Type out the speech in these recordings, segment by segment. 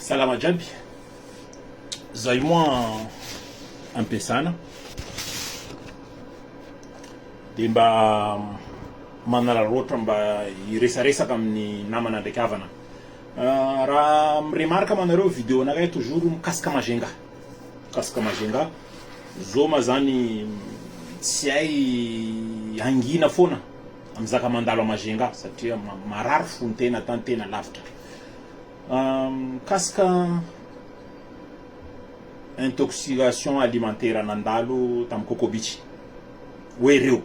Salama jiaby, zay moa ampiasana de mba manararaotra mba hiresaresaka amin'ny namana ndraiky havana. Raha mi-remarque ma nareo video anakay toujours mikasika Majunga, mikasika Majunga, zao ma zany tsy hay hangina foana amy zaka mandalo a Majunga satria marary fon-tena tantena lavitra. Mikasika intoxication alimentaire nandalo tamin'ny Coco Beach hoe reo.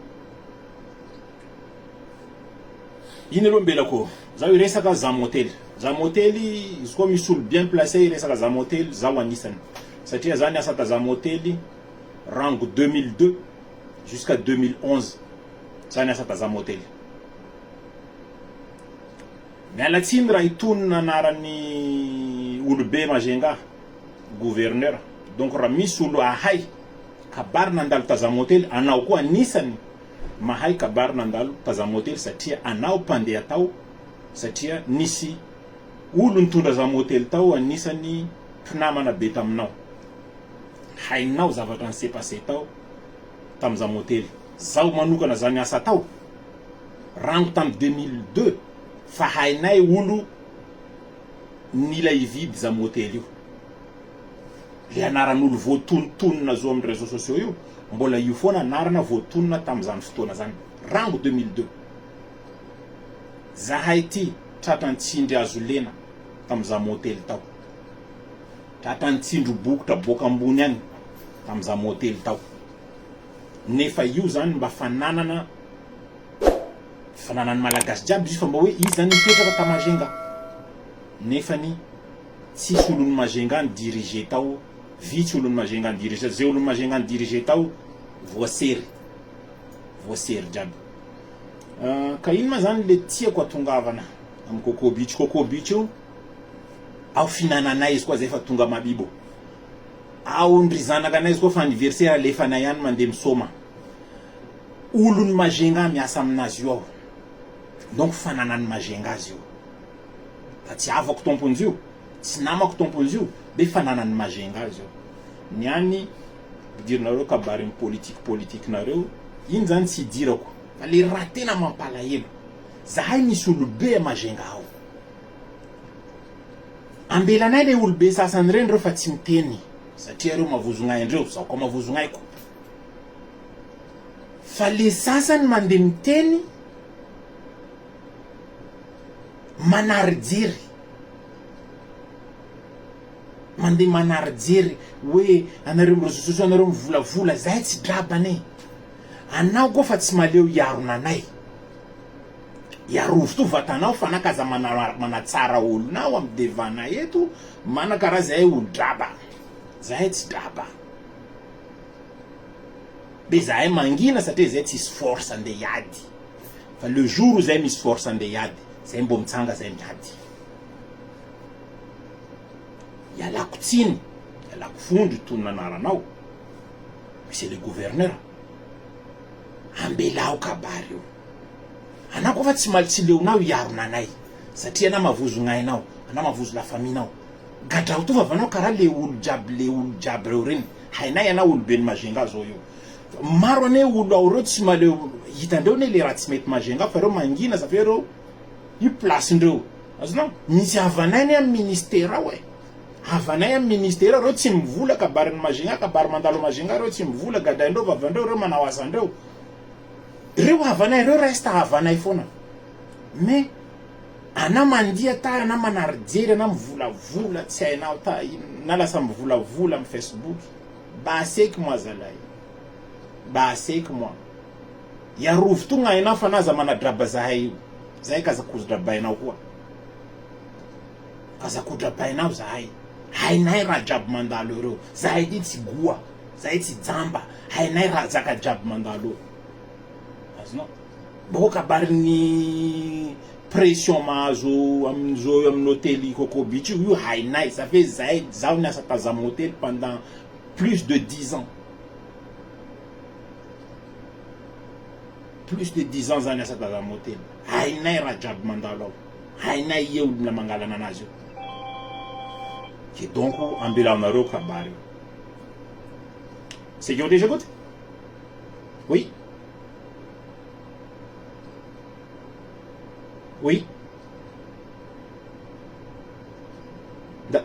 Ino aloha mbelako? Zaho hiresaka Zam Hotel. Zam Hotel izy koa misy olo bien placé hiresaka Zam Hotel zaho anisany. Satria za niasa ta Zam Hotel rango 2002 jusqu'à 2011 za niasa ta Zam Hotel. Miala tsiny raha hitonona anaran'ny olobe Majunga, gouverneur, donc raha misy olo ahay kabary nandalo Tazamotely anao koa anisany mahay kabary nandalo Tazamotely satria anao mpandeha tao satria nisy olo nitondra Zamotely tao anisany mpinamana be taminao hainao zavatra ni se passer tao tam Zamotely zaho manokana za niasa tao rango tam 2002 fa hainay olo nila hividy zamotely io le anaran'olo voatonontonona zo amin'ny réseaux sociaux io mbola io foana anarana voatonona tamzany fotoana zany rango 2002 zahay ty tratran'ny tsindry azo lena tam zamotely tao tratran'ny tsindry bokotra boaka ambony any tam zamotely tao nefa io zany mba fananana fananan'ny malagasy jiaby izy io fa mba hoe izy zany nipetraka ta Majunga nefany tsisy olon'ny Majunga ni diriger tao vitsy olon'ny Majunga ni diriger ze olon'ny Majunga ni diriger tao voasery voasery jiaby ka ino ma zany le tiako atongavana am Coco Beach Coco Beach io ao fihinananay izy koa zay fa tonga mabibo Ao ndry zanaka anay izy koa fa anniversaire alefanay any mandeha misôma. Olon'ny Majunga miasa aminazy io aho. Donc fananan'ny Majunga azy io. Fa tsy havako tompon'izy io, tsy namako tompon'izy io, be fananan'ny Majunga azy io. Ny any ampidirinareo kabarin'ny politique politique nareo, iny zany tsy idirako. Fa le raha tena mampalahelo, zahay misy olobe a Majunga ao. Ambelanay le olobe sasany reny reo fa tsy miteny satria reo mavozognaindreo, zaho koa mavozognaiko. Fa le sasany mande miteny manary jery, mande manary jery hoe anareo am reseaux sociaux anareo mivolavola, zahay tsy draba anie, anao koa fa tsy maleo hiarona anay. Iarovy to vatanao fa na k'aza manatsara olonao am devant nay eto mana karaha zahay olo draba zahay tsy draba be zahay mangina satria zay tsisy force andeha hiady fa le jour zay misy force andeha hiady zay mbo mitsanga zay miady ialako tsiny ialako fondro tonona anaranao monsieur le gouverneur ambelao kabary io Anao koa fa tsy maly tsy leonao hiarona anay satria anao mavozo gnainao anao mavozo la famille nao gadrao to vavanao karaha le olo jiaby le olo jiaby reo reny hainay anao olo ben'i Majunga zao io maro anie olo ao reo tsy maleo hitandreo anie le raha tsy mety Majunga fa reo mangina sa fe reo io place ndreo azonao misy havanay anie am ministera ao e havanay am ministera ao reo tsy mivola kabarin'i Majunga kabary mandalo Majunga reo tsy mivola gadraindreo vavandreo reo manao asandreo Reo havanay reo reste havanay foana mais anao mandia ta anao manary jery anao mivolavola tsy hainao ta inona na lasa mivolavola am facebook ba aseky moa zalahy ba aseky moa iarovy to gnainao fa na aza manadraba zahay io zahay ka aza kozodrabainao koa aza kodrabainao zahay hainay raha jiaby mandalo eo reo zahay ty tsy goa zahay tsy jamba Hainay raha zaka jiaby mandalo eo. Azonao? Boko kabarin'ny pression mahazo amin'izao amin'ny hotely Coco Beach io, io hainay, ça fait zahay, zaho niasa tazam hotely pendant plus de dix ans. Plus de dix ans za niasa tazam hotely. Hainay raha jiaby mandalo ao. Hainay ia olona mangalana anazy io. Ke donc ambelaonareo kabary io. Sécurité j'écoute? Oui? Oui? Da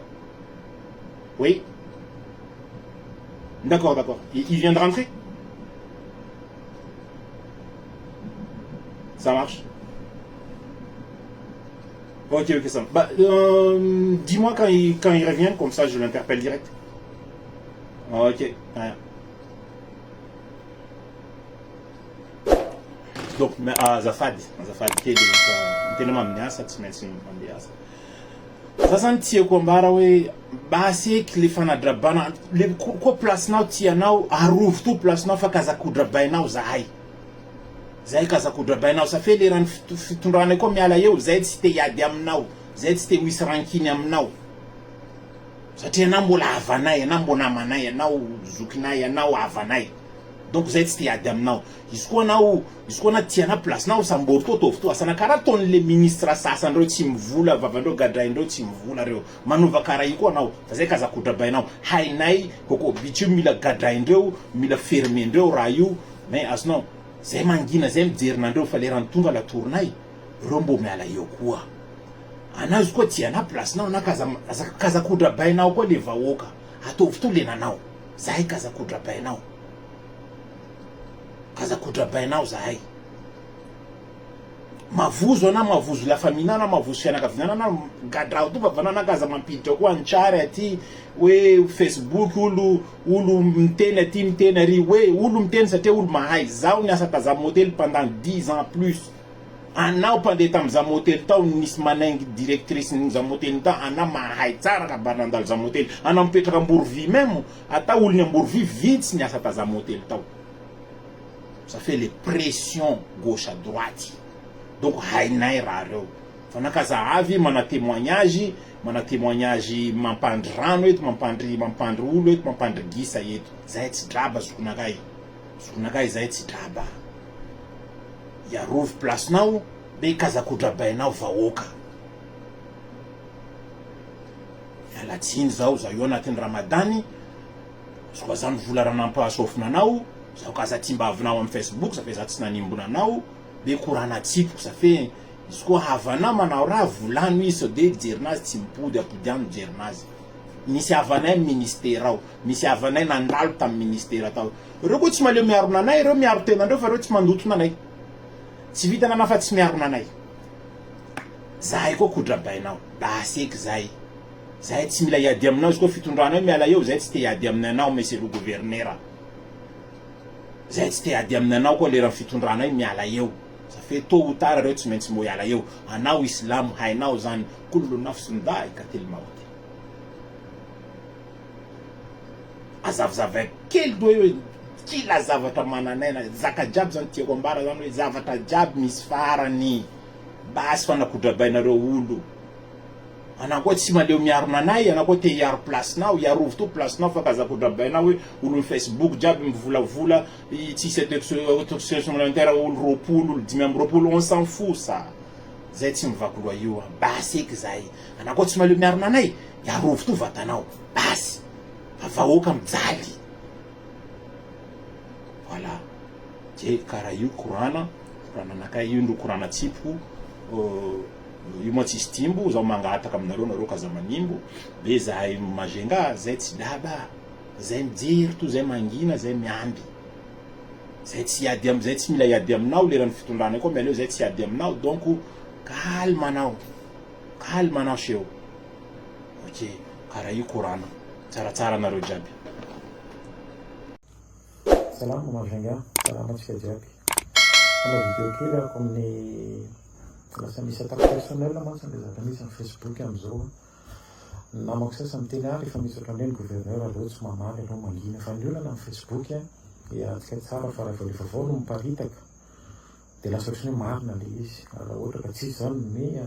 Oui? D'accord, d'accord. Il, il vient de rentrer? Ça marche? Ok, ok, ça. Bah, dis-moi quand il revient, comme ça je l'interpelle direct. Ok, rien. Donc, azafady, azafady kely fa tena mamy ny asa, tsy maintsy mandeha asa. Za zany tiako ambara hoe basy eky le fanadrabana le koa place-nao tianao arovy to place-nao fa k'aza kodrabainao zahay. Zay ka aza kodrabainao ça fait leran'ny fitondranay koa miala eo zay tsy te hiady aminao zay tsy te ho hisy rankiny aminao satria anao mbola havanay anao mbo namanay anao zokinay anao havanay donc zay tsy te hiady aminao izy koa anao izy koa anao tianao place nao sambory to ataovy to asana karaha ataon'le ministre sasany reo tsy mivola vavandreo gadraindreo tsy mivola reo manova karaha io koa anao fa zay ka aza kodrabainao hainay coco beach io mila gadraindreo mila fermendreo raha io Mais azonao, zay mangina zay mijery nandreo fa lerany tonga la tournay reo mbo miala eo koa. Anao izy koa tsy ana place nao na kaza kaza kodrabainao koa le vahoaka. Ataovy to le nanao. Zahay kaza kodrabainao. Kaza kodrabainao zahay. Mavozo ana mavozo la famille nao na mavozo fianakaviana nao na gadrao to vavana na kaza mampiditra koa antsary aty hoe facebook olo olo miteny aty miteny ary hoe olo miteny satria olo mahay zaho niasa ta zam hotely pendant 10 ans plus anao mpandeha tam zam hotely tao nisy manaingy directrice ny zam hotely tao anao mahay tsara kabary nandalo zam hotely anao mipetraka amborovy meme atao olony amborovy vitsy niasa ta zam hotely tao ça fait le pression gauche à droite donc hainay raha reo fa nakaza avy mana témoignage mana témoignage mampandry rano eto mampandry mampandry olo eto mampandry gisa eto zahay tsy draba zokinakay zokinakay zahay tsy draba iarovy place nao be kazakodrabainao vahoaka miala tsiny zao zaho io anatin'ny ramadany Zao zany vola raha nampahasofina anao, zaho ka aza tiambavinao am facebook za fe za tsy nanimbona anao, be korana atsipiko za fe izy koa havanao manao raha volano izy sao de jerinazy tsy mipody apodiano jerinazy. Misy havanay am ministera ao, misy havanay nandalo tam ministera tao, reo koa tsy maleo miarona anay, reo miaro tenandreo fa reo tsy mandotona anay, tsy vitana anao fa tsy miarona anay, zahay koa kodrabainao, basy eky zay. Zahay tsy mila hiady aminao izy koa fitondranao io miala eo zahay tsy te hiady aminy anao monsieur le gouverneur zahay tsy te hiady aminy anao koa leran'ny fitondranao io miala eo ça fait tôt ou tard reo tsy maintsy mbo hiala eo anao islamo hainao zany kullu nafsin dhaikatil maut azavizavaiko kely toa hoe kila zavatra manan'aina zaka jiaby zany tiako ambara zany hoe zavatra jiaby misy farany basy fanakodrabainareo olo Anao koa tsy maleo miarona anay, anao koa te hiaro place nao, hiarovy to place nao fa k'aza kodrabainao hoe olon'ny facebook jiaby mivolavola tsisy autorisation alimentaire olo 20 olo 25 on s'en fout ça zay tsy mivaky loha io a, basy eky zay, anao koa tsy maleo miarona anay, hiarovy to vatanao, basy fa vahoaka mijaly, voilà, je karaha io korana, korananakay io ndro korana tsipiko. Io moa tsisy timbo, zaho mangataka aminareo nareo k'aza manimbo, be zahay Majunga zay tsy daba, zay mijery to zay mangina zay miamby, zay tsy hiady am zay tsy mila hiady aminao leran'ny fitondrana koa miala eo zay tsy hiady aminao donc calme anao, calme anao sheo, ok karaha io korana, tsaratsara anareo jiaby. Salama Majunga, salama antsika jiaby. Hanao vidéo kely aho amin'ny lasa misy attaque personnelle mantsy ilay zavatra misy amin'ny Facebook amin'izao. Ny namako sasany miteny ahy rehefa misy ohatran'ireny gouverneur aleo tsy mamaly aleo mangina. Fa ny olana amin'ny Facebook iarahantsika tsara fa raha vao ilay vaovao no miparitaka dia lasa ohatran'ny hoe marina ilay izy. Ary raha ohatra ka tsisy izany ny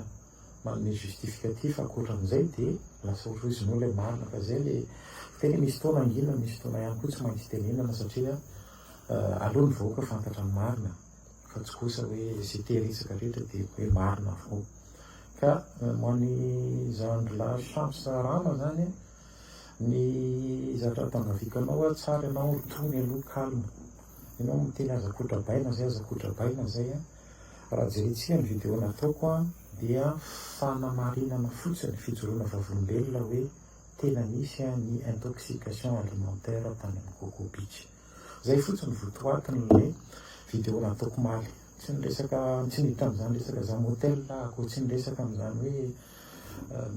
manome justificatif ankoatran'izay dia lasa ohatra hoe izy no ilay marina fa izay ilay fiteny hoe misy fotoana angina misy fotoana ihany koa tsy maintsy tenenana satria aleo ny vahoaka fantatra ny marina fa tsy kosa hoe izay te resaka rehetra dia hoe marina avokoa ka ho an'i zandrilahy Shams Rama zany. Ny zavatra ampangaviako anao a, tsara ianao tony aloha calme. Ianao miteny aza kodrabaina zay aza kodrabaina zay a. Raha jerentsika ny video nataoko a dia fanamarinana fotsiny, fijoroana vavolombelona hoe tena nisy ny intoxication alimentaire tany amin'ny Coco Beach. Zay fotsiny votoatin'ilay video nataoko omaly. Tsy niresaka, tsy niditra amin'izany resaka zam hotel aho, tsy niresaka amin'izany hoe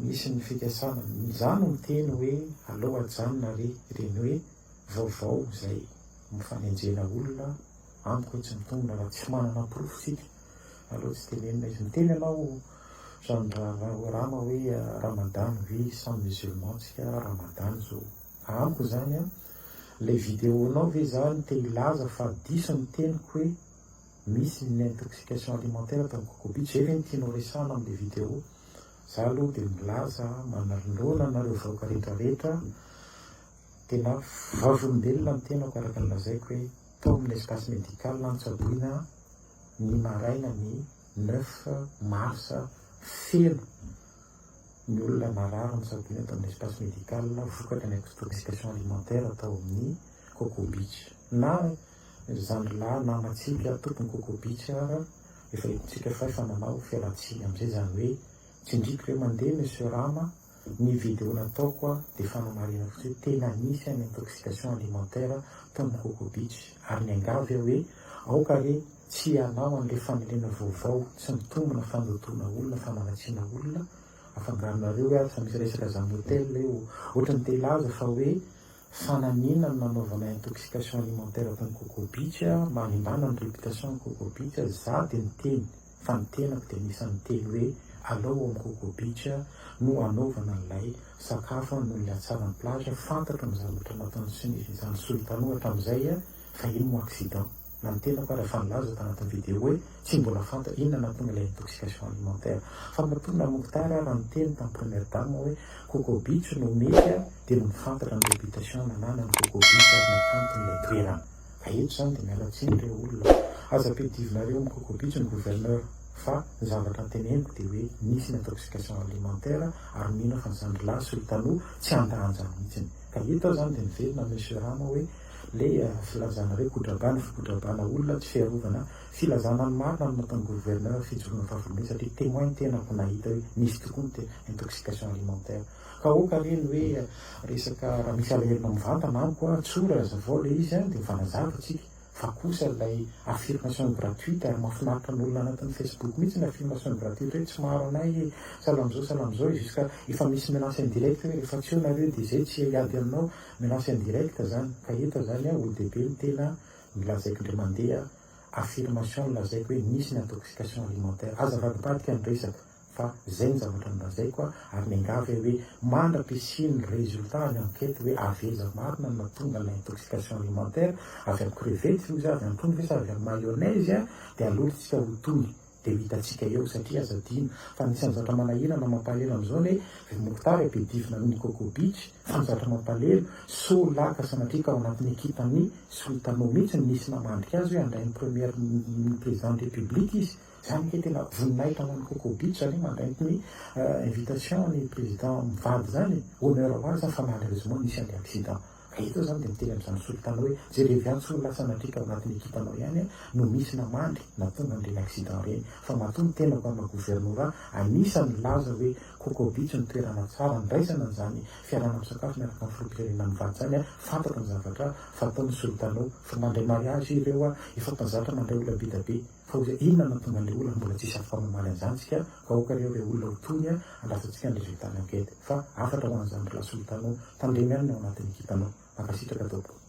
misy ny fikasana. Izaho no miteny hoe aleo ajanona re ireny hoe vaovao izay mifanenjehina olona, amiko tsy mitombina raha tsy manana porofo isika, aleo tsy tenenina izy. Miteny ianao Jean Rama hoe Ramadan, oui samy musulman tsika, Ramadan izao. Amiko izany an, ilay vidéo-nao ve izany te hilaza fa diso ny teniko hoe misy ny intoxication alimentaire tao amin'ny Coco Beach, zay ve no tianao resahana amin'ilay vidéo? Za aloha dia milaza manaloana anareo vahoaka rehetra rehetra, tena vavolombelona ny tenako araka ny lazaiko hoe tao amin'ny espace médical notsaboina ny maraina ny neuf mars feno ny olona marary notsaboina tao amin'ny espace médical vokatry ny intoxication alimentaire tao amin'ny Coco Beach. Na ry zandry lahy namantsika tompon'ny Coco Beach ara efa hitantsika fa efa nanao fialantsiny amin'izay izany hoe tsindriko ve mandeha Monsieur Rama ny video nataoko dia fanamarinana fotsiny hoe tena nisy ny intoxication alimentaire tao amin'ny Coco Beach ary niangavy aho hoe aoka re tsy hanao an'ilay faniriana vaovao tsy mitombina fandotoana olona fanaratsiana olona afangaronareo hoe asa misy resaka zam hotel eo ohatran'ny te hilaza fa hoe fananiana no nanaovana intoxication alimentaire tany Coco Beach manimbana ny réputation ny Coco Beach za dia niteny fa ny tenako dia anisan'ny niteny hoe alao ao amin'ny Coco Beach no anaovana an'ilay sakafo noho ny hatsaran'ny plage fantatro ny zavatra nataon'i sy ny izany solitano hatramin'izay fa iny moa accident Na ny tenako ary efa nilaza tanatin'ny video hoe tsy mbola fantatra inona nahatonga ilay intoxication alimentaire. Fa matoa na Mokhtar ara niteny tamin'ny première dame hoe Coco Beach no mety dia nony fantatra ny réputation nananan'ny Coco Beach ary ny hakanton'ilay toerana. Ka eto izany dia miala tsiny ireo olona. Aza ampihodivinareo amin'ny Coco Beach ny gouverneur fa ny zavatra anteneniko dia hoe nisy ny intoxication alimentaire ary mino aho fa ny zandrilahy Sultano tsy handanja mihitsiny. Ka eto aho izany dia miverina Monsieur Rama hoe Le filazana hoe kodrabana, fikodrabana olona, tsy fiarovana, filazana ny marina no nataon'ny gouverneur fijoroana vavolombelona satria témoin ny tenako nahita hoe nisy tokoa ny intoxication alimentaire. Ka aoka re ny hoe resaka raha misy alahelonao mivantana amiko a, tsory hazavao le izy a, dia mifanazava tsika, fa kosa ilay affirmation gratuite ary mahafinaritra ny olona anatin'ny facebook mihitsy ny affirmation gratuite hoe tsy maro anay e, sahala amizao sahala amizao e, jusqu'à efa misy menace indirecte hoe rehefa tsy eo nareo dia zay tsy hiady aminao, Menace indirecte zany, ka eto zany a olo-dehibe no tena nolazaiko indray mandeha, affirmation nolazaiko hoe nisy ny intoxication alimentaire, aza avadibadika ny resaka fa zay ny zavatra nolazaiko a, ary miangavy aho hoe mandra-pisian'ny résultat ny enquête hoe avy aiza marina no nahatonga an'ilay intoxication alimentaire, avy amin'ny crevette ve sa avy amin'ny trondro ve sa avy amin'ny mayonnaise a, dia alolotsika ho tony. dia ho hitantsika eo satria aza adino fa anisan'ny zavatra manahirana mampalahelo amin'izao anie ry Mokhtar e bedivina amin'ny Coco Beach fa ny zavatra mampalahelo sao lahy ka sanatria ka ao anatin'ny ekipan'ny Sultano mihitsy no nisy namandrika azy hoe handray ny première ny président ny république izy zany ange tena voninahitra ho an'ny Coco Beach zany hoe mandray ny invitation ny président mivady zany e honneur ho azy zany fa malheureusement nisy an'ilay accident. Ka eto zany dia miteny amin'izany solitany hoe jereo ihany sao lasa nandriaka ao anatin'ny ekipanao ihany no misy namandry na tonga an'ireny accident ireny fa matoa ny tenako amin'ny maha governorat anisan'ny nilaza hoe Coco Beach no toerana tsara andraisana an'izany fiarahana misakafo miaraka amin'ny filoham-pirenena mivady izany a, fantako ny zavatra fataon'ny solitano fa mandray mariage ireo a, efa mpazatra mandray olona be da be fa oza inona no nahatonga an'ilay olona mbola tsisy afaka mamaly an'izany tsika ka aoka reo ireo olona ho tony a, andrasantsika ny résultat ny enquête fa hafatra ho an'izany ry lasolitano Tandremo ihany ny ao anatin'ny ekipanao. Mankasitraka tompoko.